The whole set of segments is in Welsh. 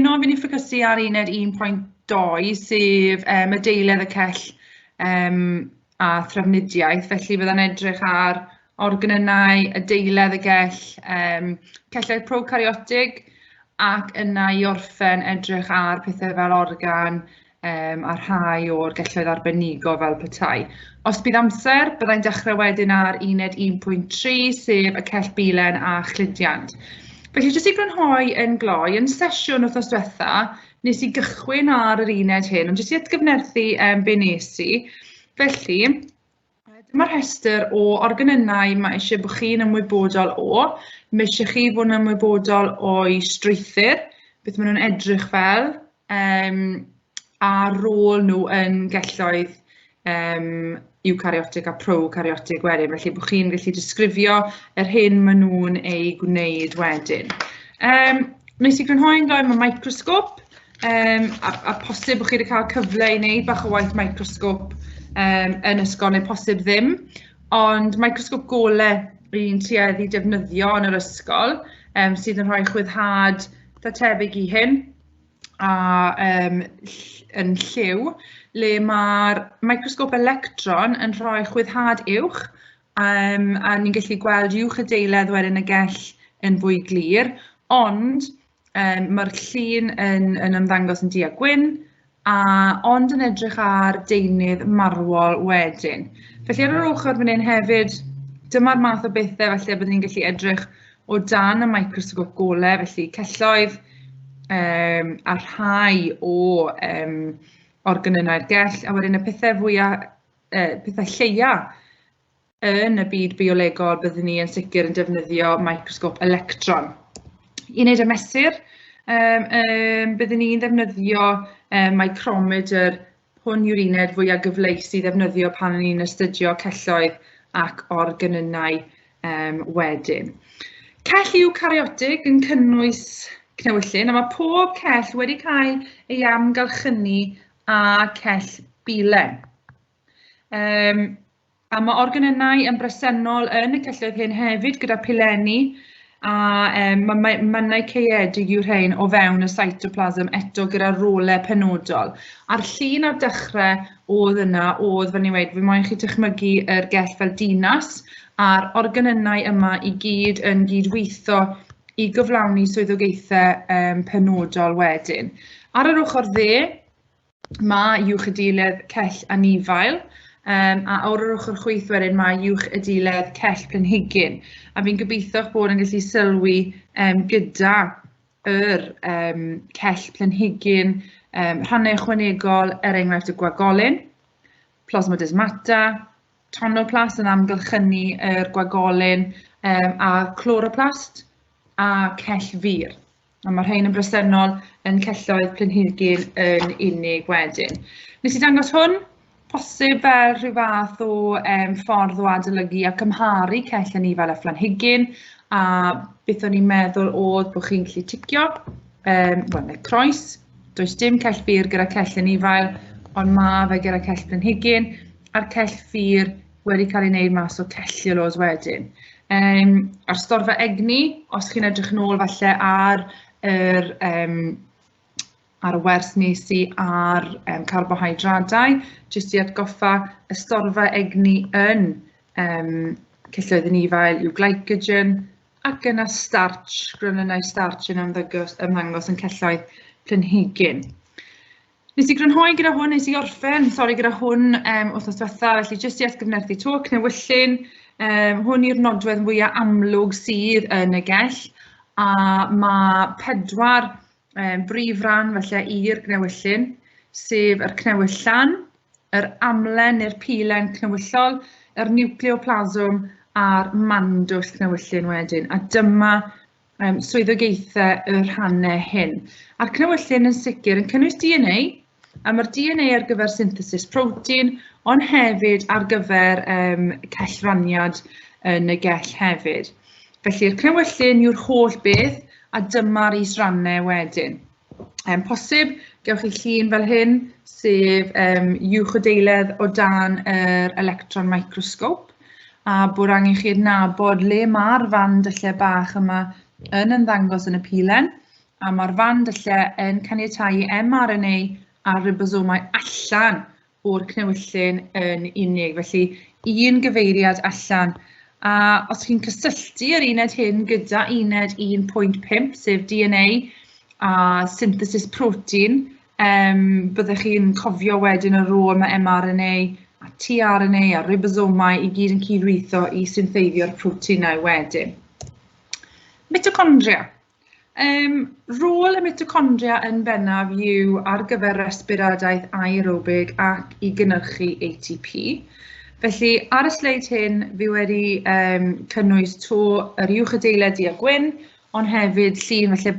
Heno fi'n i ffocysu ar uned 1.2, sef adeiledd y cell a thrafnidiaeth. Felly fydda'n edrych ar organynnau, adeiledd y gell, celloedd procaryotig, ac yna i orffen edrych ar pethau fel organ a rhai o'r gelloedd arbenigol fel petai. Os bydd amser, byddai'n dechrau wedyn ar uned 1.3, sef y cell bilen a chludiant. Felly, jyst i grynhoi yn gloi, yn sesiwn wythnos diwetha, nes i gychwyn ar yr uned hyn, ond jyst i atgyfnerthu be nes i. Felly, dyma'r rhestr o organynnau mae eisiau bod chi'n ymwybodol o. Mae eisiau chi fod yn ymwybodol o'i strwythur, beth maen nhw'n edrych fel, a rôl nhw yn gelloedd eukaryotig a prokaryotig wedyn. Felly bod chi'n gallu disgrifio yr hyn maen nhw'n ei gwneud wedyn. Wnes i grynhoi'n gloi, mae microsgop, a posib bod chi wedi cael cyfle i wneud bach o waith microsgop yn ysgol, neu posib ddim, ond microsgop gole ry'n tueddu defnyddio yn yr ysgol, sydd yn rhoi chwyddhad eitha tebyg i hyn, a yn lliw, le mae'r microsgop electron yn rhoi chwyddhad uwch, a ni'n gallu gweld uwch adeiledd wedyn y gell yn fwy glir, ond mae'r llun yn ymddangos yn du a gwyn, a ond yn edrych ar deunydd marwol wedyn. Felly ar yr ochr fan hyn hefyd, dyma'r math o bethau falle byddwn ni'n gallu edrych o dan y microsgop golau, felly celloedd a rhai o organynnau'r gell, a wedyn y pethau fwyaf, pethau lleia yn y byd biolegol, byddwn ni yn sicr yn defnyddio microsgop electron. I wneud y mesur, byddwn ni'n ddefnyddio micrometer, hwn yw'r uned fwyaf gyfleus i ddefnyddio pan ni'n astudio celloedd ac organynnau wedyn. Cell eukaryotig yn cynnwys cnewyllyn, a mae pob cell wedi cael ei amgylchynu â cell bilen. A mae organynnau yn bresennol yn y celloedd hyn hefyd gyda pilenni, a mae mannau caeedig yw'r rhain o fewn y cytoplasm eto gyda rolau penodol. A'r llun ar dechrau oedd yna, oedd, fel ni'n weud, fi moyn chi dychmygu yr gell fel dinas, a'r organynnau yma i gyd yn gydweithio i gyflawni swyddogaethau penodol wedyn. Ar yr ochr dde, mae uwchadiledd cell anifail, a ar yr ochr chwith wedyn mae uwchadiledd cell planhigyn. A fi'n gobeithio eich bod yn gallu sylwi gyda yr cell planhigyn, rhannau ychwanegol, er enghraifft y gwagolyn, plasmodesmata, tonoplast yn amgylchynu yr gwagolyn, a chloroplast a cell fur. A mae rhain yn bresennol yn celloedd planhigyn yn unig wedyn. Nes i dangos hwn, posib fel rhyw fath o ffordd o adolygu a cymharu cell anifail a phlanhigyn, a beth o'n i'n meddwl oedd bod chi'n gallu ticio, wel, neu croes, does dim cell fur gyda cell anifail, ond ma' fe gyda cell planhigyn, a'r cell fur wedi cael ei wneud mas o cellulose wedyn. A'r storfa egni, os chi'n edrych nôl falle ar y wers nes i ar carbohydradau, jyst i atgoffa, y storfa egni yn celloedd anifail yw glycogen, ac yna starch, gronynnau starch yn ymddangos yn celloedd planhigyn. Nes i grynhoi gyda hwn, nes i orffen, sori, gyda hwn wythnos diwetha, felly jyst i atgyfnerthu to, cnewyllyn, hwn yw'r nodwedd fwyaf amlwg sydd yn y gell, a mae 4 brif ran felly i'r gnewyllyn, sef yr cnewyllan, yr amlen neu'r pilen cnewyllol, yr niwcleoplasm a'r mandwll cnewyllyn wedyn, a dyma swyddogaethau y rhannau hyn. A'r cnewyllyn yn sicr yn cynnwys DNA, a mae'r DNA ar gyfer synthesis protein, ond hefyd ar gyfer cellraniad yn y gell hefyd. Felly'r cnewyllyn yw'r holl beth, a dyma'r isrannau wedyn. Posib, gewch chi llun fel hyn, sef uwchodeiledd o dan yr electron microscope, a bod angen chi adnabod le mae'r fan dyllau bach yma yn ymddangos yn y pilen, A mae'r fan dyllau yn caniatáu mRNA a ribosomau allan o'r cnewyllyn yn unig. Felly, un gyfeiriad allan. A os chi'n cysylltu yr uned hyn gyda uned 1.5, sef DNA a synthesis protein, byddech chi'n cofio wedyn y rôl mae mRNA a tRNA a ribosomau i gyd yn cydweithio i syntheiddio'r proteinau wedyn. Mitochondria. Rôl y mitochondria yn bennaf yw ar gyfer resbiradaeth aerobig ac i gynhyrchu ATP. Felly, ar y sleid hyn, fi wedi cynnwys to yr uwchadeilad du a gwyn, ond hefyd llun falle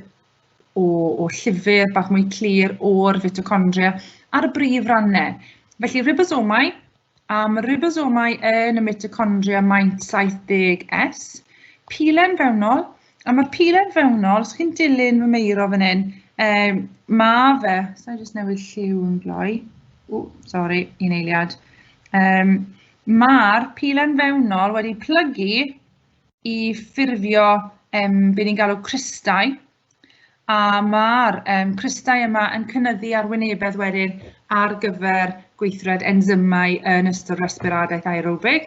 o llyfr bach mwy clir o'r fitochondria ar y brif rannau. Felly, ribosomau, a mae ribosomau yn y mitochondria maint 70S, pilen fewnol, a mae'r pilen fewnol, os chi'n dilyn fy meiro fan hyn, mae fe, sa'i jyst newid lliw yn gloi, o, sori, un eiliad, mae'r pilen fewnol wedi plygu i ffurfio be ni'n galw cristau, a mae'r cristau yma yn cynyddu arwynebedd wedyn ar gyfer gweithred enzymau yn ystod resbiradaeth aerobig.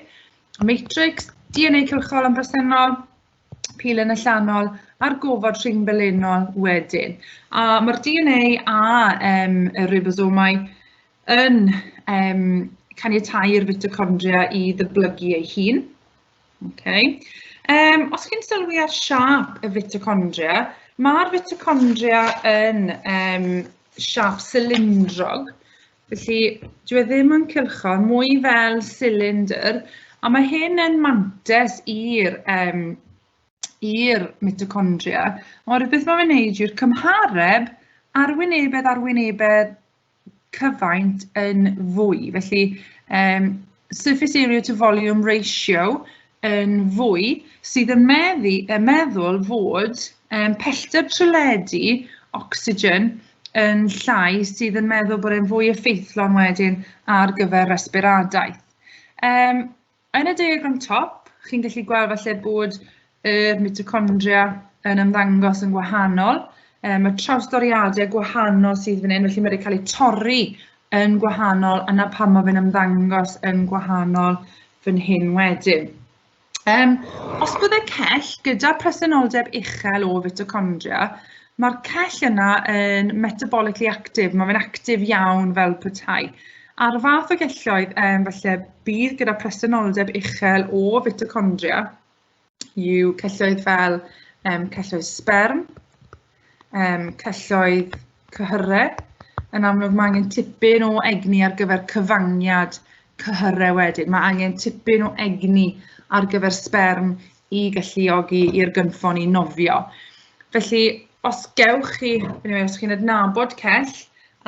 Matrix, DNA cylchol yn bresennol, pilen allanol a'r gofod rhyngbelenol wedyn. A mae'r DNA a y ribosomau yn caniatáu'r fitochondria i ddyblygu ei hun. Okay. Os chi'n sylwi ar siâp y fitochondria, mae'r fitochondria yn siâp cylindrog, felly dyw e ddim yn cylchol, mwy fel silindr, a mae hyn yn mantes i'r mitochondria. Ond beth mae'n wneud yw'r cymhareb arwynebedd cyfaint yn fwy. Felly, surface area to volume ratio yn fwy, sydd yn meddwl fod pellter tryledu ocsigen yn llai, sydd yn meddwl bod e'n fwy effeithlon wedyn ar gyfer resbiradaeth. Yn y diagram top, chi'n gallu gweld falle bod y mitochondria yn ymddangos yn gwahanol. Mae trawstoriadau gwahanol sydd fan hyn, felly mae wedi cael ei torri yn gwahanol, a na pam mae fe'n ymddangos yn gwahanol fan hyn wedyn. Os bydde cell gyda presenoldeb uchel o fitochondria, mae'r cell yna yn metabolically active, mae fe'n actif iawn fel petai. A'r fath o gelloedd falle bydd gyda presenoldeb uchel o fitochondria yw celloedd fel celloedd sberm, celloedd cyhyrau. Yn amlwg mae angen tipyn o egni ar gyfer cyfangiad cyhyrau wedyn. Mae angen tipyn o egni ar gyfer sberm i galluogi i'r gynffon i nofio. Felly, os gewch chi, os chi'n adnabod cell,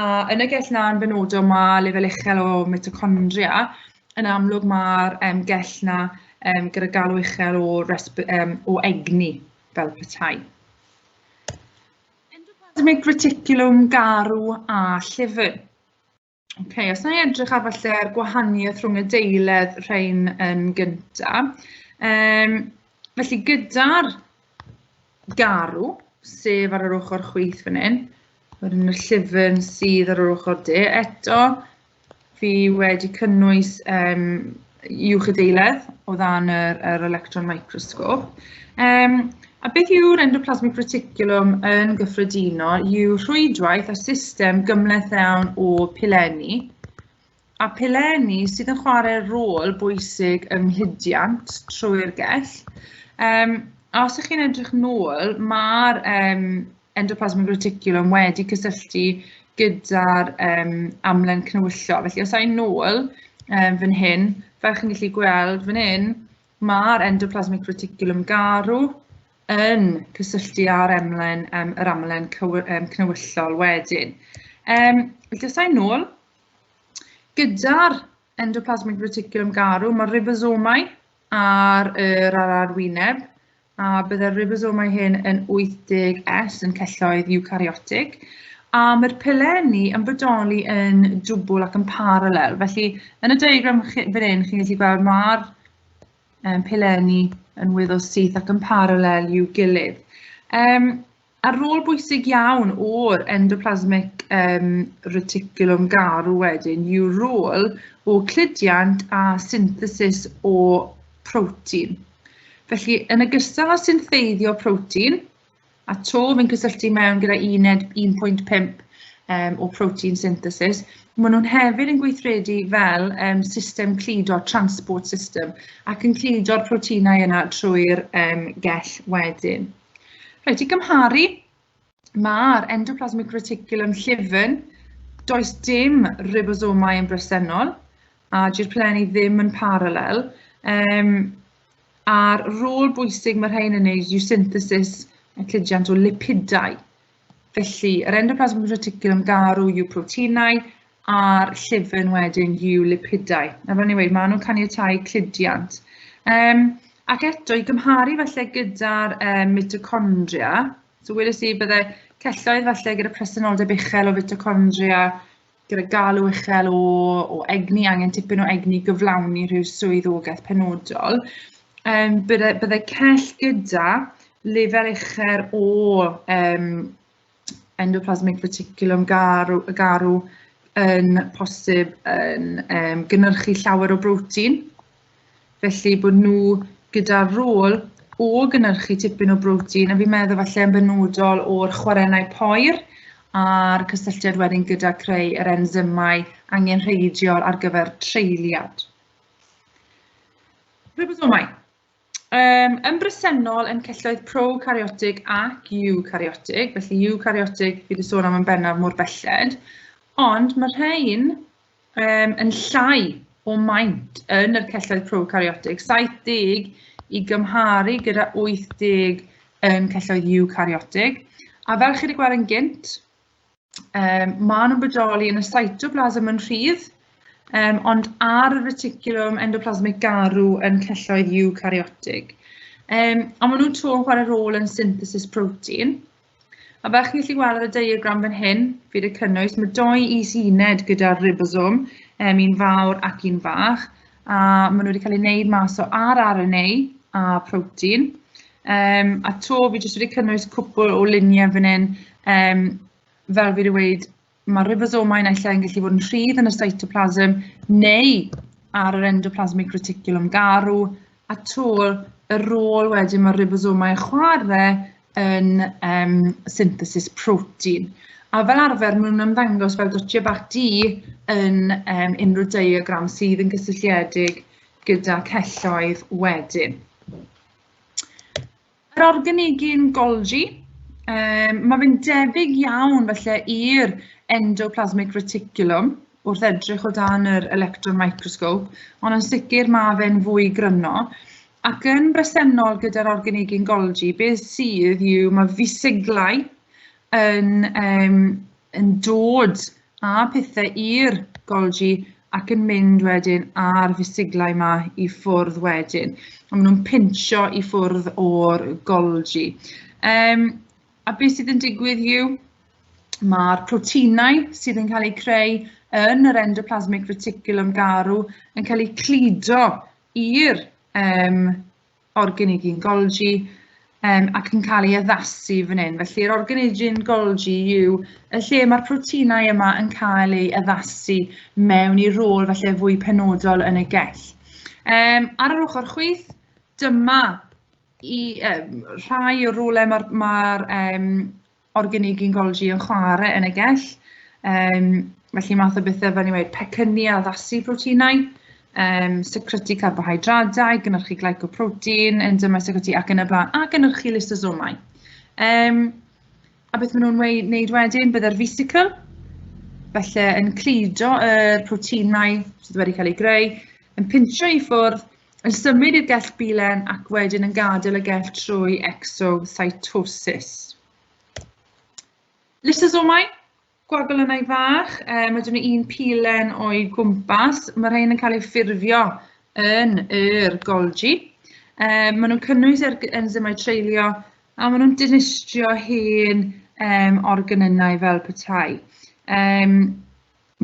a yn y gell na yn benodol mae lefel uchel o mitochondria, yn amlwg mae'r gell na gyda galw uchel o egni fel petai. Endoplasmic reticulum garw a llyfn. Okay, os na i edrych ar falle'r gwahaniaeth rhwng y deiledd rhain yn gyntaf. Felly gyda'r garw, sef ar yr ochr chwith fan hyn, wedyn y llyfn sydd ar yr ochr de, eto fi wedi cynnwys uwchadeiledd o ddan yr electron microscope. A beth yw'r endoplasmic reticulum yn gyffredinol yw rhwydwaith a system gymhleth iawn o pilenni, a pilenni sydd yn chwarae rôl bwysig yng nghludiant trwy'r gell. A os ydych chi'n edrych nôl, mae'r endoplasmic reticulum wedi cysylltu gyda'r amlen cnywyllo. Felly os ai'n nôl fan hyn, fel chi'n gallu gweld fan hyn, mae'r endoplasmic reticulum garw yn cysylltu â'r emlen, yr amlen cnywyllol wedyn. Felly os ai'n nôl, gyda'r endoplasmic reticulum garw, mae'r ribosomau ar yr arwyneb, a byddai'r ribosomau hyn yn 80S yn celloedd eukaryotig, a mae'r pilenni yn bodoli yn dwbl ac yn paralel. Felly, yn y diagram fan hyn, chi'n gallu gweld mae'r pilenni yn weddol syth ac yn paralel i'w gilydd. A rôl bwysig iawn o'r endoplasmic reticulum garw wedyn yw rôl o cludiant a synthesis o protein. Felly, yn ogystal â syntheiddio protein, a to fi'n cysylltu mewn gyda uned 1.5 o protein synthesis, maen nhw'n hefyd yn gweithredu fel system cludo, transport system, ac yn cludo'r proteinau yna trwy'r gell wedyn. Reit, i gymharu, mae'r endoplasmic reticulum llyfn, does dim ribosomau yn bresennol, a dyw'r pilenni ddim yn paralel. A'r rôl bwysig mae'r rhain yn wneud yw synthesis a cludiant o lipidau. Felly, yr endoplasmic reticulum garw yw proteinau, a'r llyfn wedyn yw lipidau. A fel ni'n weud, maen nhw'n caniatáu cludiant. Ac eto, i gymharu falle gyda'r mitochondria, so wedes i bydde celloedd falle gyda presenoldeb uchel o fitochondria, gyda galw uchel o egni, angen tipyn o egni gyflawni rhyw swyddogaeth penodol, bydde cell gyda lefel uchel o endoplasmic reticulum garw yn posib yn gynhyrchu llawer o brotein. Felly bod nhw gyda rôl o gynhyrchu tipyn o brotein, a fi'n meddwl falle yn benodol o'r chwarennau poer a'r cysylltiad wedyn gyda creu yr enzymau angenrheidiol ar gyfer treuliad. Ribosomau. Yn bresennol yn celloedd prokaryotig ac eukaryotig, felly eukaryotig fi wedi sôn am yn bennaf mor belled, ond mae rhain yn llai o maint yn yr celloedd prokaryotig, 70 i gymharu gyda 80 yn celloedd eukaryotig. A fel chi wedi gweld yn gynt, maen nhw'n bodoli yn y cytoplasm yn rhydd, ond ar y reticulum endoplasmic garw yn celloedd eukaryotig. A maen nhw'n to yn chwarae rôl yn synthesis protein. A fel chi'n gallu gweld ar y diagram fan hyn, fi wedi cynnwys, mae doi is-uned gyda'r ribosom, un fawr ac un fach, a maen nhw wedi cael eu wneud mas o rRNA a protein. A to fi jyst wedi cynnwys cwpl o luniau fan hyn, fel fi wedi gweud, mae ribosomau naill ai yn gallu fod yn rhydd yn y cytoplasm neu ar yr endoplasmic reticulum garw, a to y rôl wedyn mae ribosomau yn chwarae yn synthesis protein. A fel arfer, maen nhw'n ymddangos fel dotiau bach du yn unrhyw diagram sydd yn gysylltiedig gyda celloedd wedyn. Yr organegyn Golgi, mae fe'n debyg iawn falle i'r endoplasmic reticulum wrth edrych o dan yr electron microscope, ond yn sicr mae fe'n fwy gryno. Ac yn bresennol gyda'r organegyn Golgi, beth sydd yw mae fisiglau yn dod â pethau i'r Golgi ac yn mynd wedyn â'r fisiglau yma i ffwrdd wedyn. A maen nhw'n pincho i ffwrdd o'r Golgi. A beth sydd yn digwydd yw, mae'r proteinau sydd yn cael eu creu yn yr endoplasmic reticulum garw yn cael eu cludo i'r organegyn Golgi ac yn cael ei addasu fan hyn. Felly yr organegyn Golgi yw y lle mae'r proteinau yma yn cael ei addasu mewn i rôl falle fwy penodol yn y gell. Ar yr ochr chwith, dyma rhai o'r rolau mae'r organegyn Golgi yn chwarae yn y gell. Felly math o bethau fel ni'n dweud, pecynnu a addasu proteinau, secretu carbohydradau, gynhyrchu glycoprotein, enzymau secretu ac yn y blaen, a gynhyrchu lysosomau. A beth maen nhw'n wneud wedyn, bydde'r vesicle, felly yn cludo yr proteinau sydd wedi cael eu greu, yn pincho i ffwrdd, yn symud i'r gell bilen ac wedyn yn gadael y gell trwy exocytosis. Lysosomau, gwagolynnau fach, mae dyn nhw un pilen o'i gwmpas. Mae rhain yn cael eu ffurfio yn yr Golgi. Maen nhw'n cynnwys enzymau treulio a maen nhw'n dinistrio hen organynnau fel petai. Maen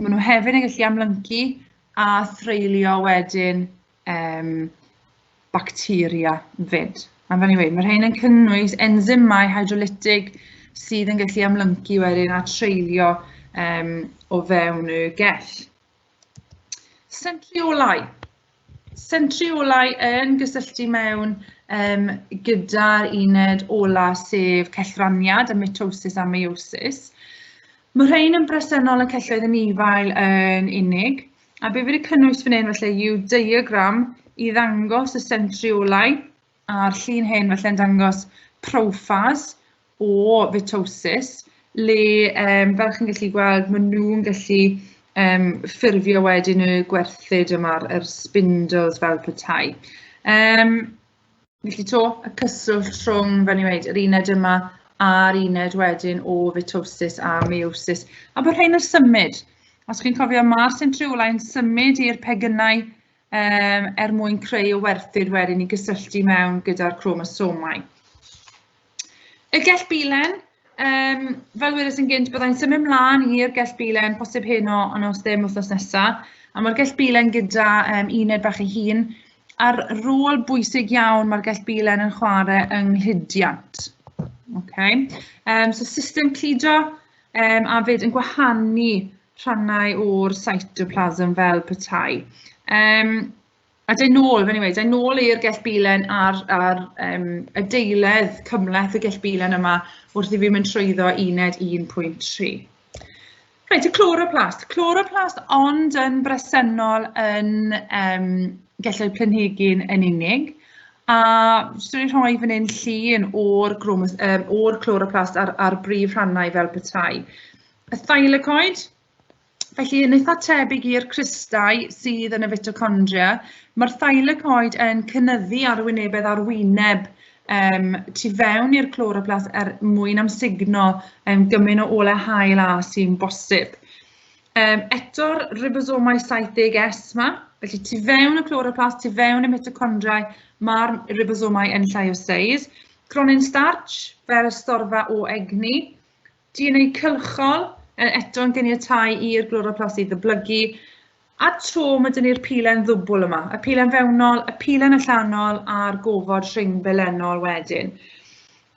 nhw hefyd yn gallu amlyncu a threulio wedyn bacteria fyd. A fel ni'n gweud, mae rhain yn cynnwys enzymau hydrolytig sydd yn gallu amlyncu wedyn a treulio o fewn y gell. Centriolau. Centriolau yn gysylltu mewn gyda'r uned ola, sef cellraniad, y mitosis a meiosis. Mae rhain yn bresennol yn celloedd anifail yn unig, a be fi wedi cynnwys fan hyn felly yw diagram i ddangos y centriolau, a'r llun hyn felly'n dangos proffas o fitosis, le fel chi'n gallu gweld, maen nhw'n gallu ffurfio wedyn y gwerthyd yma, yr spindles fel petai. Felly to, y cyswllt rhwng, fel ni'n dweud, yr uned yma a'r uned wedyn o fitosis a meiosis. A bod rhain yn symud. Os chi'n cofio, mae'r centriolau'n symud i'r pegynau er mwyn creu y werthyd wedyn i gysylltu mewn gyda'r chromosomau. Y gell bilen, fel wedes yn gynt, byddai'n symud mlaen i'r gell bilen, posib heno, ond os ddim wythnos nesaf. A mae'r gell bilen gyda uned bach ei hun, a'r rôl bwysig iawn mae'r gell bilen yn chwarae yng nghludiant. Okay. So system cludo a fyd yn gwahanu rhannau o'r cytoplasm fel petai. A dau nôl, anyway, dau nôl i'r gell bilen a'r adeiledd cymhleth y gell bilen yma wrth i fi mynd trwyddo uned 1.3. Reit, y chloroplast. Chloroplast ond yn bresennol yn gelloedd planhigyn yn unig. A jyst wedi rhoi fan hyn llun o'r chloroplast a'r brif rhannau fel petai. Y thylakoid, felly yn eitha tebyg i'r cristau sydd yn y mitochondria, mae'r thylakoid yn cynyddu arwynebedd arwyneb tu fewn i'r chloroplast er mwyn amsugno gymaint o olau haul a sy'n bosib. Eto'r ribosomau 70S yma, felly tu fewn y chloroplast, tu fewn y mitochondria, mae'r ribosomau yn llai o seis. Cronyn starch, fel y storfa o egni. DNA cylchol, eto'n geniatáu i'r gloroplast i ddyblygu, a to mae dyn ni'r pilen ddwbl yma, y pilen fewnol, y pilen allanol a'r gofod rhyngbelenol wedyn.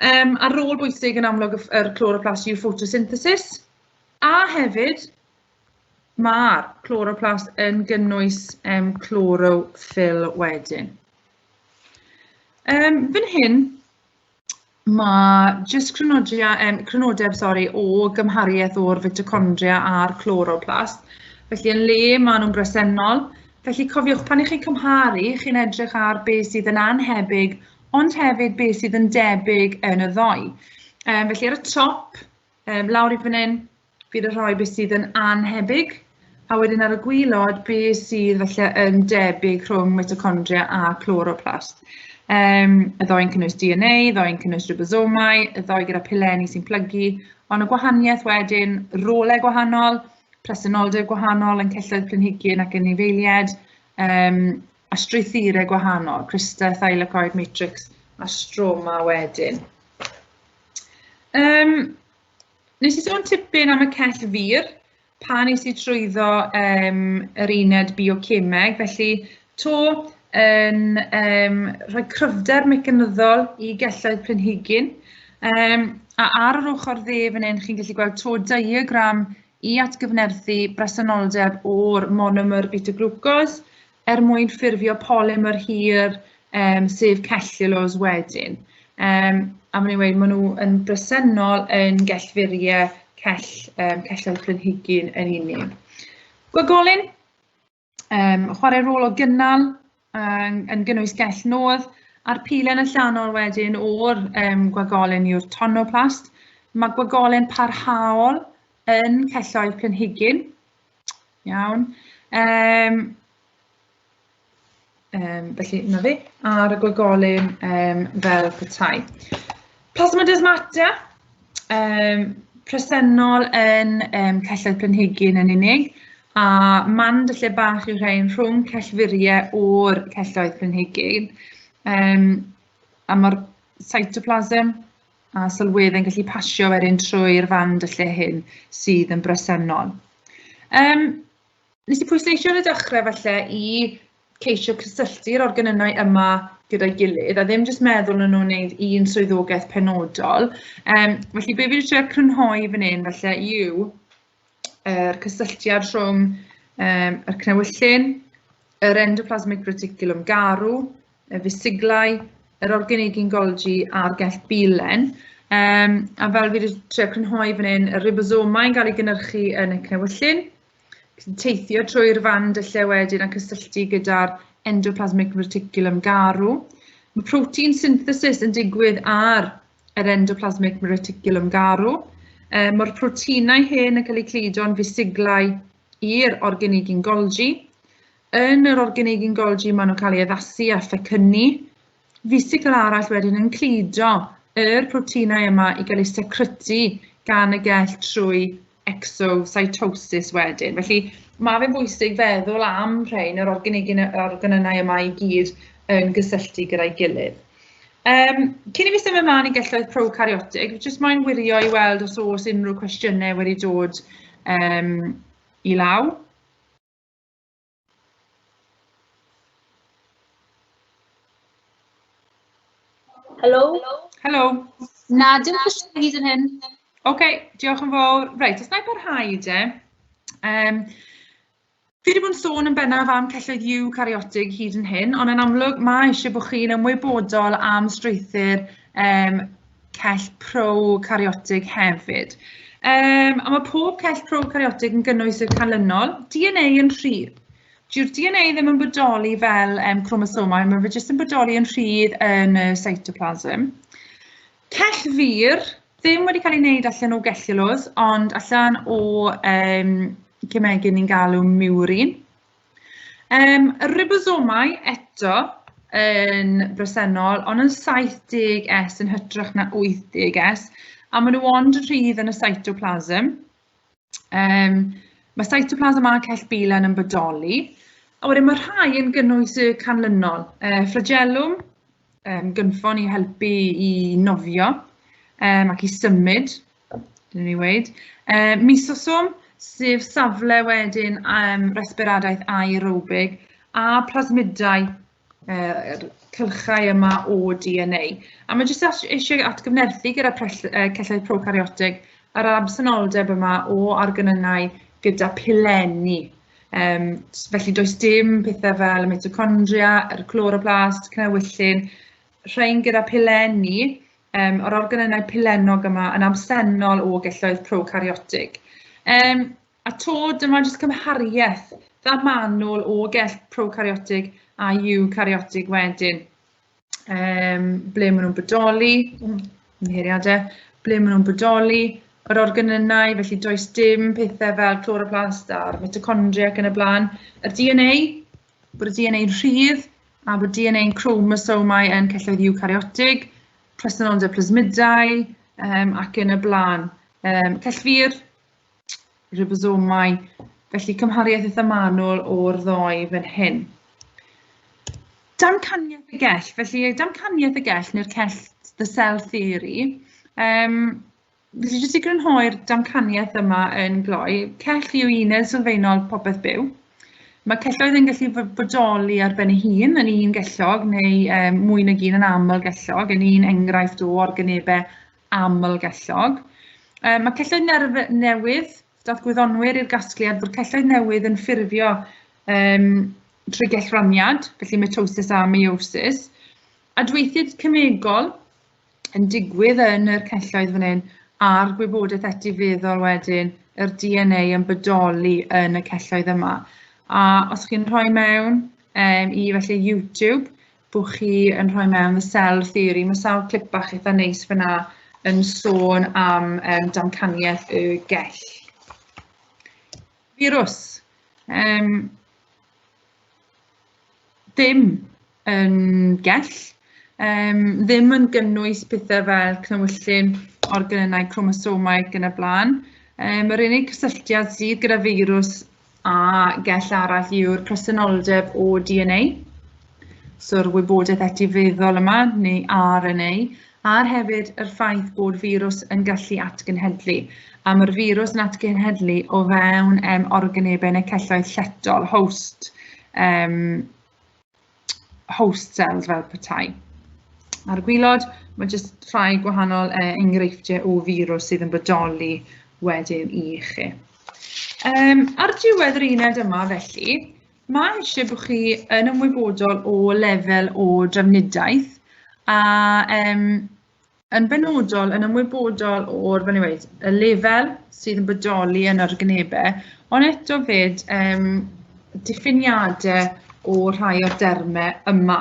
A rôl bwysig yn amlwg yr chloroplast yw photosynthesis, a hefyd mae'r chloroplast yn gynnwys chlorophyll wedyn. Fan hyn, mae jyst crynodeb sorry, o gymhariaeth o'r mitochondria a'r chloroplast. Felly yn le maen nhw'n bresennol. Felly cofiwch, pan ych chi'n cymharu, chi'n edrych ar beth sydd yn annhebyg, ond hefyd beth sydd yn debyg yn y ddou. Felly ar y top, lawr i fan hyn, fydd y rhoi beth sydd yn annhebyg, a wedyn ar y gwaelod, beth sydd falle yn debyg rhwng mitochondria a chloroplast. Y ddou yn cynnwys DNA, y ddou yn cynnwys ribosomau, y ddou gyda pilenni sy'n plygu, ond y gwahaniaeth wedyn, rolau gwahanol, presenoldeb gwahanol yn celloedd planhigyn ac anifeiliaid, a strwythurau gwahanol, crista, thylakoid, matrix a stroma wedyn. Nes i sôn tipyn am y cell fur pan nes i trwyddo yr uned biocemeg, felly to yn rhoi cryfder mecanyddol i gelloedd planhigyn. A ar yr ochr dde fan hyn, chi'n gallu gweld to diagram i atgyfnerthu bresenoldeb o'r monomer beta-glucose er mwyn ffurfio polymer hir, sef cellulose wedyn. A maen nhw'n gweud maen nhw yn bresennol yn gellfuriau celloedd planhigyn yn unig. Gwagolyn, chwarae rôl o gynnal yn gynnwys gell nodd, a'r pilen allanol wedyn o'r gwagolyn yw'r tonoplast. Mae gwagolyn parhaol yn celloedd planhigyn. Iawn. Felly, na fi, ar y gwagolyn fel petai. Plasmodesmata, presennol yn celloedd planhigyn yn unig, a man lle bach yw rhain rhwng cellfuriau o'r celloedd planhigyn. A mae'r cytoplasm a sylweddau'n gallu pasio wedyn trwy'r fand y lle hyn sydd yn bresennol. Nes i pwysleisio yn y dechrau falle i ceisio cysylltu'r organennau yma gyda'i gilydd, a ddim jyst meddwl yn nhw'n wneud un swyddogaeth penodol. Felly be fi wedi trio crynhoi fan hyn falle yw yr cysylltiad rhwng yr cnewyllyn, yr endoplasmic reticulum garw, y fesiglau, yr organegyn Golgi a'r gell bilen. A fel fi wedi trio crynhoi fan hyn, y ribosomau'n cael ei gynhyrchu yn y cnewyllyn, teithio trwy'r fan dyllau wedyn a cysylltu gyda'r endoplasmic reticulum garw. Mae protein synthesis yn digwydd ar yr endoplasmic reticulum garw. Mae'r proteinau hyn yn cael eu cludo'n fesiglau i'r organegyn Golgi. Yn yr organegyn Golgi maen nhw'n cael eu addasu a phecynnu. Vesicl arall wedyn yn cludo yr proteinau yma i gael eu secretu gan y gell trwy exocytosis wedyn. Felly mae fe'n bwysig feddwl am rhain, yr organennau yma i gyd yn gysylltu gyda'i gilydd. Cyn i fi symud ymlaen i gelloedd prokaryotig, jyst moyn wirio i weld os oes unrhyw cwestiynau wedi dod i law. Helo. Helo. Na, dim cwestiynau hyd yn hyn. Oce, diolch yn fawr. Reit, os na i barhau de. Fi wedi bod yn sôn yn bennaf am celloedd eukaryotig hyd yn hyn, ond yn amlwg mae eisiau bod chi'n ymwybodol am strwythur cell prokaryotig hefyd. A mae pob cell prokaryotig yn gynnwys y canlynol, DNA yn rhydd. Dyw'r DNA ddim yn bodoli fel chromosomau, mae fe jyst yn bodoli yn rhydd yn y cytoplasm. Cell fur, ddim wedi cael ei wneud allan o gellulose, ond allan o cemegyn ni'n galw murine. Y ribosomau eto yn bresennol, ond yn 70S yn hytrach na 80S, a maen nhw ond yn rhydd yn y cytoplasm. Mae cytoplasm a cell bilen yn bodoli, a wedyn mae rhai yn gynnwys y canlynol. Flagellum, gynffon i helpu i nofio ac i symud, dyn ni weud. Mesosome, sef safle wedyn resbiradaeth aerobig, a plasmidau, cylchau yma o DNA. A mae jyst eisiau atgyfnerthu gyda celloedd prokaryotig yr absenoldeb yma o organennau gyda pilenni. Felly does dim pethau fel y mitochondria, yr chloroplast, cnewyllyn, rhain gyda pilenni, yr organennau pilennog yma yn absennol o gelloedd prokaryotig. A to, dyma jyst cymhariaeth dda manwl o gell prokaryotig a eukaryotig wedyn. Ble maen nhw'n bodoli, ymddiheuriadau, ble maen nhw'n bodoli, yr organennau, felly does dim pethau fel chloroplast a'r mitochondria ac yn y blaen. Yr DNA, bod y DNA'n rhydd a bod DNA'n chromosomau yn celloedd eukaryotig, presenoldeb plasmidau ac yn y blaen. Cellfur, ribosomau, felly cymhariaeth eitha manwl o'r ddoi fan hyn. Damcaniaeth y gell, felly damcaniaeth y gell neu'r cell, the cell theory, felly jyst i grynhoi'r damcaniaeth yma yn gloi, cell yw uned sylfaenol popeth byw. Mae celloedd yn gallu bodoli ar ben ei hun yn un gellog neu mwy nag un yn aml gellog, yn un enghraifft o organebau aml gellog. Mae celloedd newydd, dath gwyddonwyr i'r gasgliad bod celloedd newydd yn ffurfio trwy gellraniad, felly mitosis a meiosis. Adweithiad cemegol yn digwydd yn yr celloedd fan hyn a'r gwybodaeth etifeddol wedyn, yr DNA yn bodoli yn y celloedd yma. A os chi'n rhoi mewn i felly YouTube, bod chi yn rhoi mewn the cell theory, mae sawl clip bach eitha neis fyna yn sôn am damcaniaeth y gell. Firws. Ddim yn gell, ddim yn gynnwys pethau fel cnewyllyn, organennau chromosomau ac yn y blaen. Yr unig cysylltiad sydd gyda feirws a gell arall yw'r presenoldeb o DNA, so'r wybodaeth etifeddol yma, neu RNA, a'r hefyd yr ffaith bod firws yn gallu atgenhedlu. A mae'r firws yn atgenhedlu o fewn organebau neu celloedd lletol, host. host cells fel petai. Ar y gwylod, mae jyst rhai gwahanol enghreifftiau o firws sydd yn bodoli wedyn i chi. Ar diwedd yr uned yma felly, mae eisiau bod chi yn ymwybodol o lefel o drafnidiaeth a yn benodol yn ymwybodol o'r, fel ni'n weud, y lefel sydd yn bodoli yn organebau, ond eto fyd diffiniadau o rhai o'r dermau yma.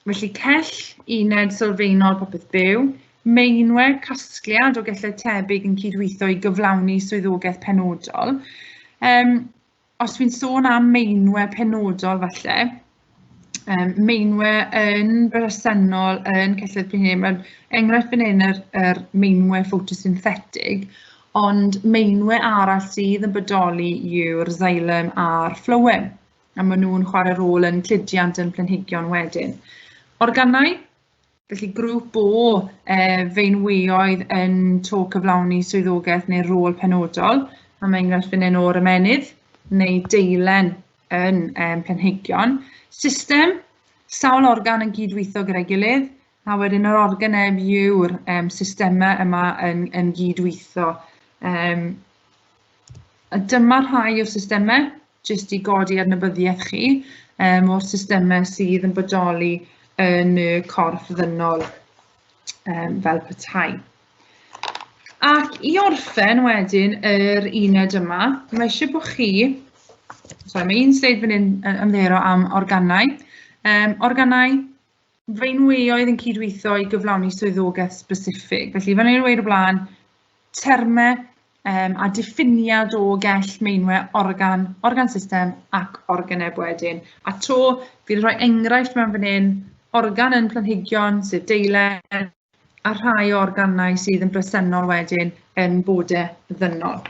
Felly cell, uned sylfaenol popeth byw, meinwe, casgliad o gellau tebyg yn cydweithio i gyflawni swyddogaeth penodol. Os fi'n sôn am meinwe penodol falle, meinwe yn bresennol yn celloedd planhigyn, mae'n enghraifft fan hyn yr meinwe ffotosynthetig, ond meinwe arall sydd yn bodoli yw'r xylem a'r phloem, a maen nhw'n chwarae rôl yn cludiant yn planhigion wedyn. Organau, felly grŵp o feinweoedd yn to cyflawni swyddogaeth neu rôl penodol, a mae enghraifft fan hyn o'r ymennydd neu deilen yn planhigion. System, sawl organ yn gydweithio gyda'i gilydd, a wedyn yr organeb yw'r systemau yma yn gydweithio. A dyma rhai o'r systemau, jyst i godi adnabyddiaeth chi, o'r systemau sydd yn bodoli yn y corff ddynol fel petai. Ac i orffen wedyn yr uned yma, mae eisiau bod chi, sorry, mae un sleid fan hyn yn ymddiheuro am organau. Organau, feinweoedd yn cydweithio i gyflawni swyddogaeth specific. Felly, fel o'n i'n dweud o blaen, termau a diffiniad o gell, meinwe, organ, organ system ac organeb wedyn. A to, fi'n rhoi enghraifft mewn fan hyn, organ yn planhigion, sef deilen, a rhai o organau sydd yn bresennol wedyn yn bodau ddynol.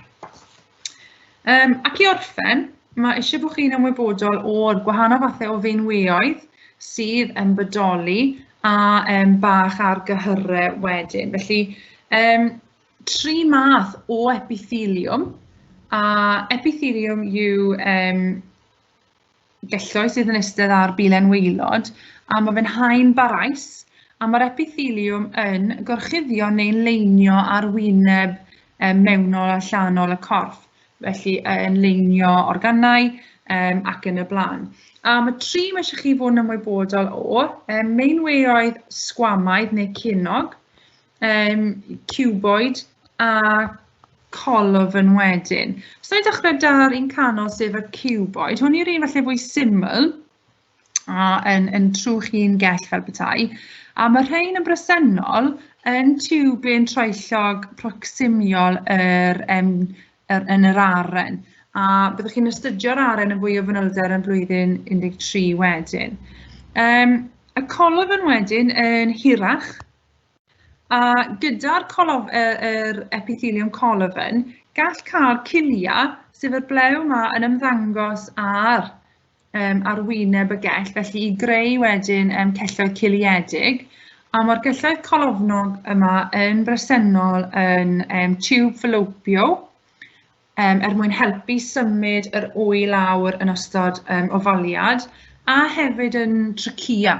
Ac i orffen, mae eisiau bod chi'n ymwybodol o'r gwahanol fathau o feinweoedd sydd yn bodoli a bach ar gyhyrau wedyn. Felly, tri math o epitheliwm, a epitheliwm yw gelloedd sydd yn eistedd ar bilen waelod, a mae fe'n haen barhaus, a mae'r epitheliwm yn gorchuddio neu'n leinio ar wyneb mewnol a allanol y corff, felly yn leinio organau ac yn y blaen. A mae tri mae eisiau chi fod yn ymwybodol o, meinweoedd sgwamaidd neu cenog, cuboid a colofn wedyn. So ni'n dechrau da'r un canol sef y cuboid. Hwn yw'r un falle fwy syml a yn trwch un gell fel petai. A mae rhain yn bresennol yn tiwbin troellog proximiol yn yr aren. A byddwch chi'n astudio'r aren yn fwy o fanylder yn blwyddyn 13 wedyn. Y colofn wedyn yn hirach, a gyda'r yr epithelium colofn, gall cael cilia, sef yr blew yma yn ymddangos ar arwyneb y gell, felly i greu wedyn celloedd ciliedig. A mae'r gelloedd colofnog yma yn bresennol yn tube fallopio, er mwyn helpu symud yr wy lawr yn ystod ofaliad, a hefyd yn trachea,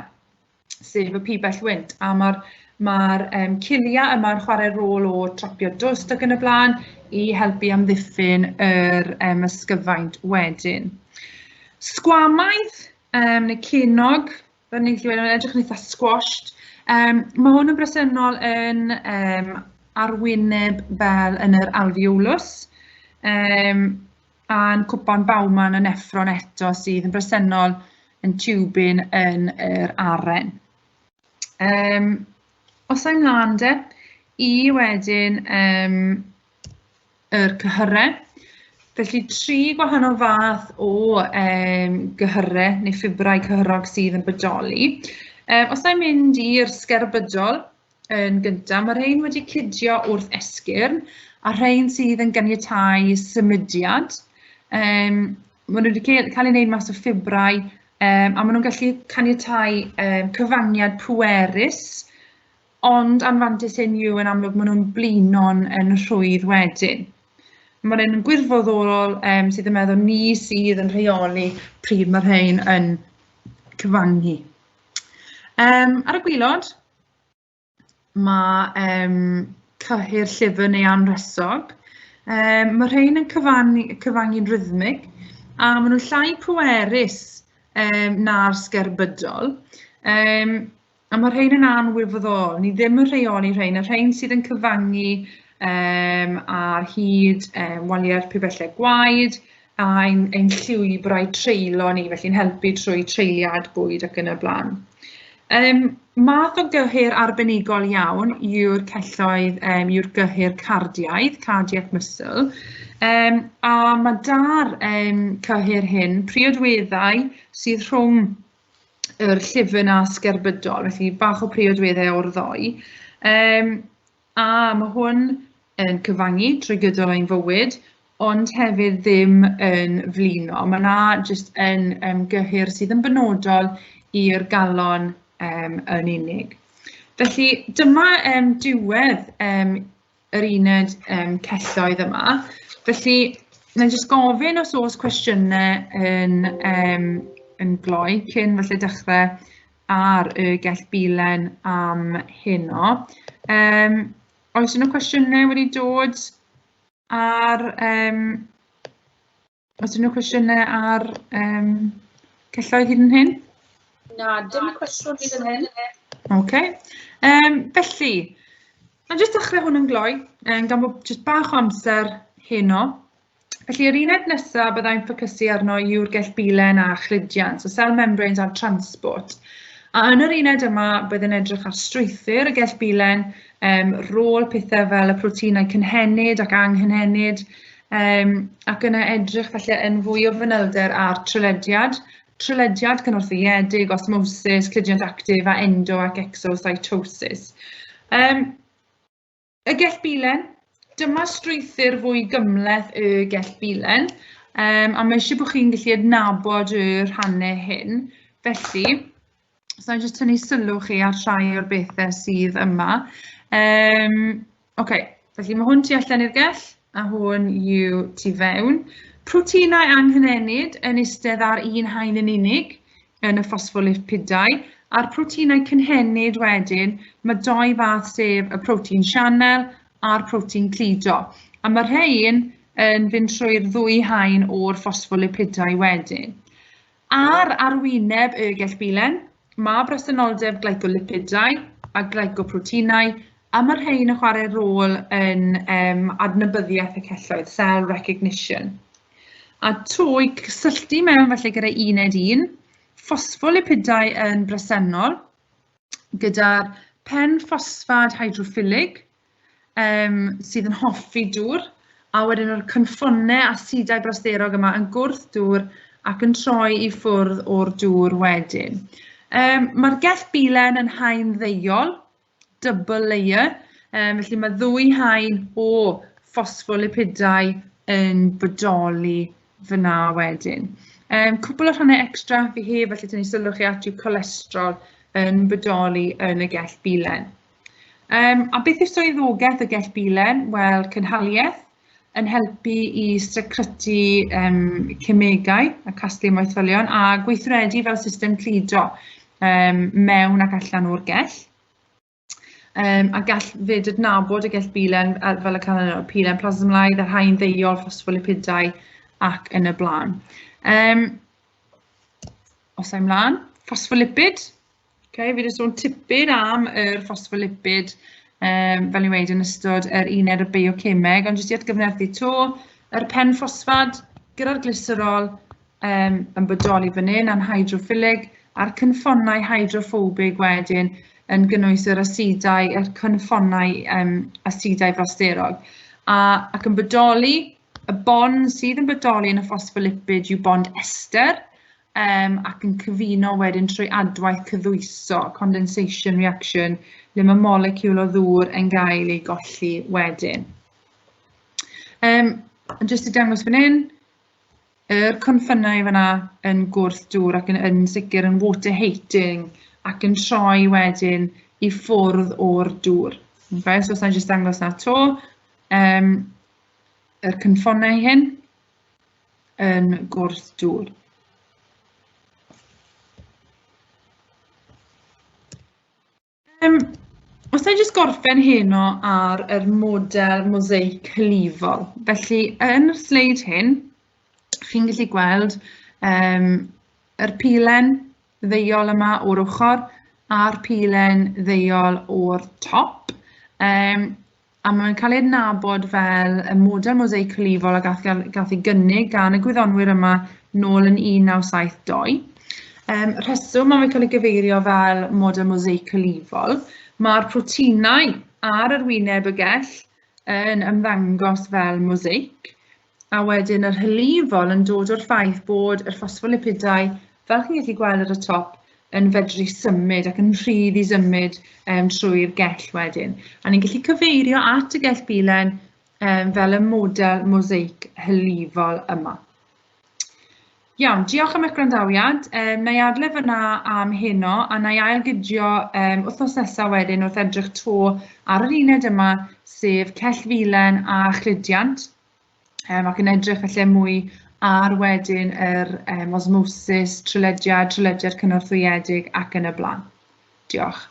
sef y pibell wynt. A mae'r cilia yma'n chwarae rôl o trapio dwst ac yn y blaen i helpu amddiffyn yr ysgyfaint wedyn. Sgwamaidd neu cenog, fel ni'n gallu gweld, edrych yn eitha squashed. Mae hwn yn bresennol yn arwyneb fel yn yr alveolus, a'n cwpan Bowman y neffron eto sydd yn bresennol yn tiwbin yn yr aren. Os ai'n mlaen de, i wedyn yr cyhyrau. Felly tri gwahanol fath o gyhyrau neu ffibrau cyhyrog sydd yn bodoli. Os ai'n mynd i'r sgerbydol yn gyntaf, mae rhain wedi cydio wrth esgyrn, a rhain sydd yn ganiatáu symudiad. Maen nhw wedi cael ei wneud mas o ffibrau, a maen nhw'n gallu caniatáu cyfangiad pwerus, ond anfantais hyn yw yn amlwg maen nhw'n blino'n yn rhwydd wedyn. Mae'n un gwirfoddolol sydd yn meddwl ni sydd yn rheoli pryd mae rhain yn cyfangu. Ar y gwylod, mae cyhyr llyfr neu anrhesog. Mae rhain yn cyfangu'n rhythmig a maen nhw'n llai pwerus na'r sgerbydol. A mae rhain yn anwirfoddol, ni ddim yn rheoli rhain, y rhain sydd yn cyfangu ar hyd waliau'r pibellau gwaed a ein llwybrau treulio ni, felly'n helpu trwy treuliad bwyd ac yn y blaen. Math o gyhyr arbenigol iawn yw'r celloedd, yw'r gyhyr cardiaidd, cardiac muscle, a mae da'r cyhyr hyn priodweddau sydd rhwng yr llyfn a sgerbydol, felly bach o priodweddau o'r ddou. A mae hwn yn cyfangu trwy gydol ein fywyd, ond hefyd ddim yn flino. Mae yna jyst yn gyhyr sydd yn benodol i'r galon yn unig. Felly dyma diwedd yr uned celloedd yma. Felly, na i jyst gofyn os oes cwestiynau yn gloi cyn falle dechrau ar y gell bilen am heno. Oes unrhyw cwestiynau wedi dod ar... Oes unrhyw cwestiynau ar celloedd hyd yn hyn? Na, dim cwestiwn hyd yn hyn. OK. Felly, na jyst dechrau hwn yn gloi, gan bod jyst bach o amser heno. Felly, yr uned nesaf byddai'n ffocysu arno yw'r gell bilen a chludiant, so cell membranes a transport. A yn yr uned yma, bydd yn edrych ar strwythur y gell bilen, rôl pethau fel y proteinau cynhenid ac anghynhenid, ac yna edrych falle yn fwy o fanylder ar trylediad, trylediad cynorthwyedig, osmosis, cludiant actif a endo ac exocytosis. Y gell bilen, dyma strwythur fwy gymhleth y gell bilen, a mae eisiau bod chi'n gallu adnabod y rhannau hyn. Felly, os na i jyst tynnu sylw chi ar rhai o'r bethau sydd yma. Felly mae hwn tu allan i'r gell, a hwn yw tu fewn. Proteinau anghynhenid yn eistedd ar un haen yn unig yn y ffosffolipidau, a'r proteinau cynhenid wedyn, mae dou fath sef y protein sianel a'r protein cludo. A mae rhain yn fynd trwy'r ddwy haen o'r ffosffolipidau wedyn. Ar arwyneb y gell bilen, mae bresenoldeb glycolipidau a glycoproteinau, a mae rhain yn chwarae rôl yn adnabyddiaeth y celloedd, cell recognition. A trwy cysylltu mewn felly gyda uned 1, ffosffolipidau yn bresennol, gyda'r pen ffosffad hydroffilig, sydd yn hoffi dŵr, a wedyn yr cynffonau asidau brasterog yma yn gwrth dŵr ac yn troi i ffwrdd o'r dŵr wedyn. Mae'r gell bilen yn haen ddeuol, double layer, felly mae ddwy haen o ffosffolipidau yn bodoli fyna wedyn. Cwpl o rhannau extra fi heb, felly tynnu sylw chi at yw cholesterol yn bodoli yn y gell bilen. A beth yw swyddogaeth y gell bilen? Wel, cynhaliaeth yn helpu i secretu cemegau a casglu maetholion a gweithredu fel system cludo mewn ac allan o'r gell. A gall fyd adnabod y gell bilen fel y canlynol, pilen plasmlaidd, yr haen ddeuol, ffosffolipidau ac yn y blaen. Os ai mlaen, ffosffolipid. Okay, fi wedi sôn tipyn am yr ffosffolipid, fel ni'n weud yn ystod yr uned o biocemeg, ond jyst i atgyfnerthu to, yr pen ffosffad gyda'r glyserol yn bodoli fan hyn, a'n hydroffilig, a'r cynffonau hydroffobig wedyn yn gynnwys yr asidau, yr cynffonau asidau brasterog. Ac yn bodoli, y bond sydd yn bodoli yn y ffosffolipid yw bond ester, ac yn cyfuno wedyn trwy adwaith cyddwyso, condensation reaction, le mae moleciwl o ddŵr yn gael ei golli wedyn. Jyst i dangos fan hyn, yr cynffynnau fan'na yn gwrth dŵr ac yn sicr yn water hating ac yn troi wedyn i ffwrdd o'r dŵr. Okay, so os na i jyst dangos na to, yr cynffonnau hyn yn gwrth dŵr. Os na i jyst gorffen heno ar yr model mosaic hylifol. Felly, yn y sleid hyn, chi'n gallu gweld yr pilen ddeuol yma o'r ochr a'r pilen ddeuol o'r top. A mae'n cael ei adnabod fel y model mosaic hylifol a gath ei gynnig gan y gwyddonwyr yma nôl yn 1972. Rheswm mae'n cael ei gyfeirio fel model mosaic hylifol, mae'r proteinau ar yr wyneb y gell yn ymddangos fel mosaic, a wedyn yr hylifol yn dod o'r ffaith bod yr ffosffolipidau, fel chi'n gallu gweld ar y top, yn fedru symud ac yn rhydd i symud trwy'r gell wedyn. A ni'n gallu cyfeirio at y gell bilen fel y model mosaic hylifol yma. Iawn, diolch am eich gwrandawiad. Na i adle fyna am heno a na i ailgydio wythnos nesaf wedyn wrth edrych to ar yr uned yma, sef cellfilen a chludiant, ac yn edrych felly mwy ar wedyn yr osmosis, trylediad, trylediad cynorthwyedig ac yn y blaen. Diolch.